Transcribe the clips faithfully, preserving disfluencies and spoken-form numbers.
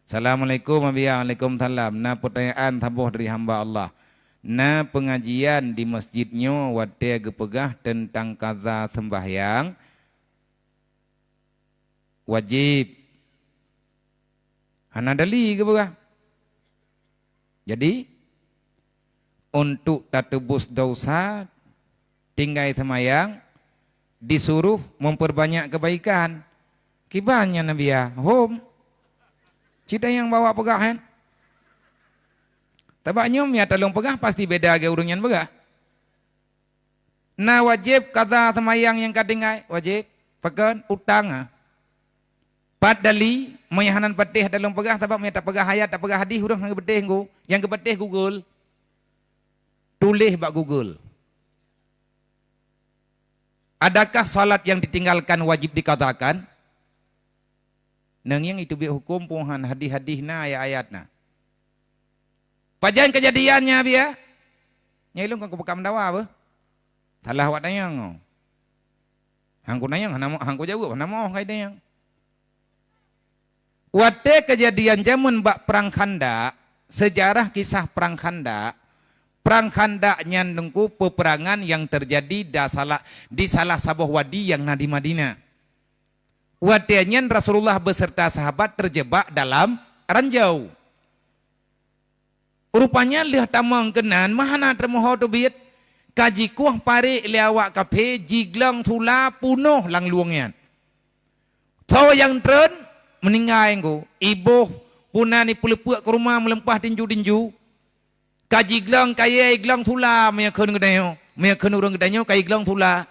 Assalamualaikum, Abiya. Waalaikumsalam. Na peutanyaan saboh dari hamba Allah. Na peungajian di masjid nyoe watée geupeugah teuntang kaza seumbahyang wajéb. Hana dali geupeugah. Jadi, untuk tateubiet desya, tinggai seumayang, disuruh memperbanyak kebaikan. Kiban nyan Nabiya, hom. Cit nyang bawa peugah, hen? Tabak nyoe, meunyo talông peugah, pasti beda lagée ureuëng nyan peugah. Na wajéb kaza seumayang nyang ka tinggai, wajéb. Pakon? Utang, ah. Pat dali, meunyo hana patéh talông peugah, sabab meunyo tapeugah ayat, tapeugah hadis, ureuëng hana geupatéh nggu, nyang geupatéh Google. Tuléh bak Google. Adakah salat yang ditinggalkan wajib dikazakan? Nang nyang itu biet huköm puhan hadis-hadis na, ayat-ayat na. Pajan keujadiannya, Abiya? Nyai lôn kon kupeugah meudawa beuh. Salah awak tanyong. Hang kunayong, hana mo-, hang kujaweueb, hana moh kai tanyong. Watée keujadian jameun bak Prang Khandak, seujarah kisah Prang Khandak, Prang Khandak nyan teungku peupeurangan nyang teujadi da salah, di salah saboh wadi nyang na di Madinah. Watée nyan Rasulullah beuseurta sahabat teujeubak dalam ranjau. Rupanya lheueh tamong keunan, meuhana teumeuho teubiet, ka jikueh parék lé awak kaphé, jiglong sula punoh lam luweueng nyan. Soe nyang treun, meuninggai ngku, iboh puna ni peuleupeuk keu rumoh meulumpah tinju-tinju, ka jiglong kayée, iglong sula, meunyo kheun geutanyoe, meunyo kheun ureuëng geutanyoe ka iglong sula.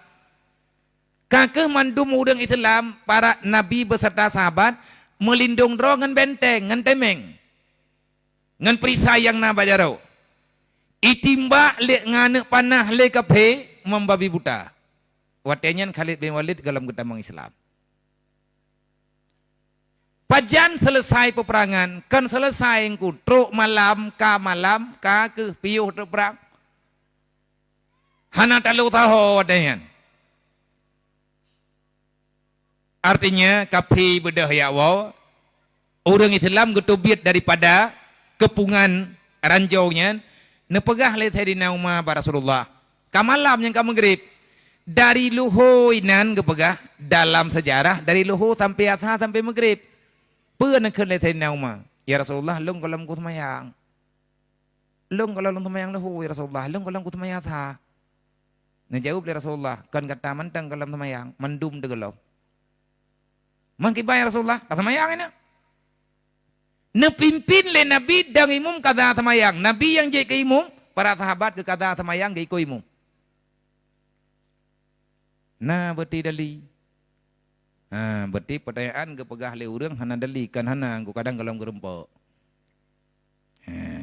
Ka kheueh mandum ureuëng Islam, para nabi beuseurta sahabat, meulindong droe ngon benteng, ngon tameng, ngon perisai nyang na bak jaroe. Itimbak lé ngon aneuk panah lé kaphé, membabi buta. Watée nyan Khalid bin Walid gohlom geutamong Islam. Pajan seuleusai peupeurangan, kon seuleusai ngku, trok malam, ka malam, ka kheueh piôh trok prang. Hana talô saho watée nyan. Artinya, kaphé beudôh yak woe, ureuëng Islam geuteubiet daripada keupungan ranjau nyan, neupeugah lé Saidina Umar bak Rasulullah, ka malam nyang ka meugrib. Dari luhô inan geupeugah dalam seujarah, dari luhô sampai asa sampai meugrib. Peue neukheun lé Saidina Umar? "Ya Rasulullah, lôn gohlom kuseumayang." "Lôn gohlom lôn seumayang luhô, ya Rasulullah, lôn gohlom kuseumayang asa." Neujaweueb lé Rasulullah, "Kon gata mantong gohlom seumayang, mandum teugohlom." "Man kiban, ya Rasulullah, ka seumayang inong." Neupimpin lé Nabi dong imum kaza seumayang. Nabi nyang jeuet keu imum, para sahabat geukaza seumayang geuikot imum. Na beuti dali. Ha, beuti peutanyaan geupeugah lé ureuëng hana dali, kon hana, gukadang gohlom geurumpok. Ha,